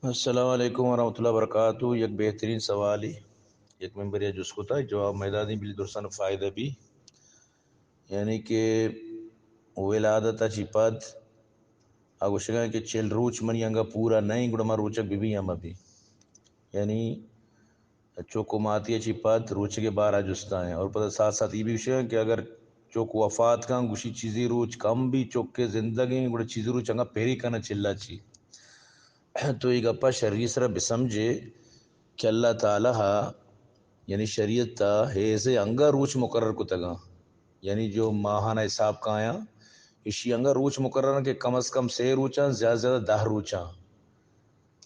السلام علیکم ورحمۃ اللہ وبرکاتہ۔ یک بہترین سوالے، یک ممبرے جست کتا، جواب مئے دادیں، بلے درستاں فائدہ بی۔ یعنی کہ ولادت ءَ چی پد آ گوشگا کہ چل روچ منی انگا پورا نئیں، گڑا من روچگ بہ بی یا مہ بی۔ یعنی چک و ماتی ءَ چی پد روچگ ءِ بارا جستا ایں، اور پدا ساتھ ساتھ ای بھی گوشگا کہ اگر چک وفات کن، گوشی چیزی روچ کم بی، چک کہ زندگیں، گڑا چیزی روچ انگا پری کنا چلا چی۔ تو ای گپا شریعت سرا بسمجھے کہ اللہ تعالی ہا، یعنی شریعت تا حیض انگا روچ مقرر کتگا، یعنی جو ماہانہ حساب کایاں، اشی انگا روچ مقرر کہ کم از کم سے روچاں، زیادہ زیادہ دہ روچاں۔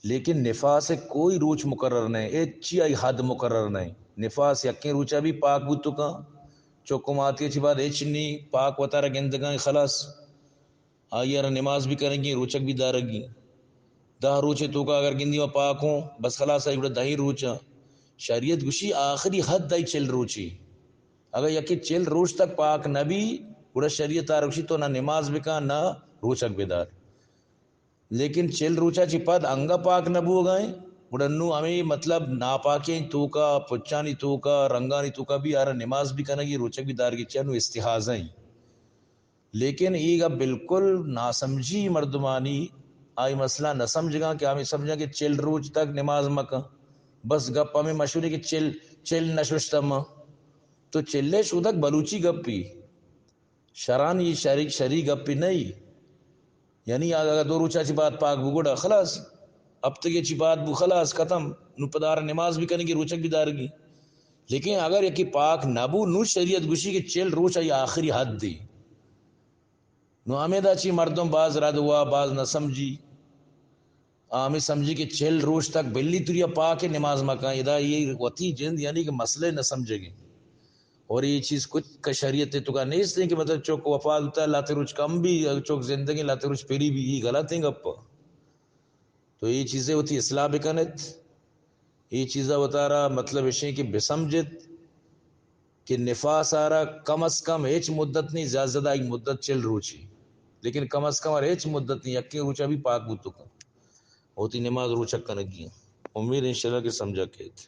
لیکن نفاس ءِ کوئی روچ مقرر نہ، ہچ چی آئی حد مقرر نہ۔ نفاس یکیں روچا بھی پاک بوت کن، چک و ماتی چی بعد ہچ نی، پاک وتارا گندگاں، خلاص۔ آئی ءَ را نماز بھی کنگی، روچک بھی دارگی۔ دہ روچے توکا اگر گندی و پاک ہوں، بس خلاص، آئی گڑا دہیں روچاں۔ شریعت گوشی آخری حد آئی چل روچی۔ اگر یکی چل روچ تک پاک نہ بی، گڑا شریعت آ را گوشی تو نہ نماز بکن، نہ روچک بدار۔ لیکن چل روچا چی پد انگا پاک نہ بوگا ایں، گڑا نو ہمیں مطلب ناپاکیں توکا، پچانی توکا، رنگانی توکا بھی آرا نماز بھی کنگی، روچک بھی دارگی، چیا نو استحاضہ ایں۔ لیکن ای گپ بالکل ناسمجھی مردمانی، آئی مسئلہ نہ سمجھگا کہ ہمیں سمجھا کہ چل روچ تک نماز مکن۔ بس گپ ہمیں مشہور ہے کہ چل، چل نہ ششتہ ما۔ تو چلے شودک بلوچی گپی۔ شرانی شری، شری گپی نہیں۔ یعنی اگر دو روچا چی بعد پاک بو گڑا خلاص، ہفتگے چی بعد بو خلاص، ختم۔ نو پدا آرا نماز بھی کنگی، روچک بھی دارگی۔ لیکن اگر یکی پاک نہ بو، نو شریعت گوشی کہ چل روچ آئی آخری حد دی۔ نو ہمیدا چی مردم باز رد ہوا، باز نہ سمجھی۔ آ ہمیں سمجھی کہ چل روچ تک بلی تریا پاک ہے، نماز مکن۔ ادا یہ وتی جند یعنی کہ مسئلہ نہ سمجھگی۔ اور یہ چیز کچھ کا شریعت توکا نیست ہے کہ مطلب چک وفات ہوتا ہے، لاتے روچ کم بھی، چک زندگی لاتے روچ پری بھی، یہ غلط ہیں گپ۔ تو یہ چیزیں وتی اصلاح بکنت۔ یہ چیزا وتارا مطلب اشیں کہ بسمجھت کہ نفاس آرا کم از کم ہچ مدت نہیں، زیادہ زیادہ ایک مدت چل روچی، لیکن کم از کم آرا ہچ مدت نہیں، یکیں روچا بھی پاک بوتو کن، وتی نماز روچک کنگی ہیں۔ امید انشاءاللہ کہ سمجھا کیت۔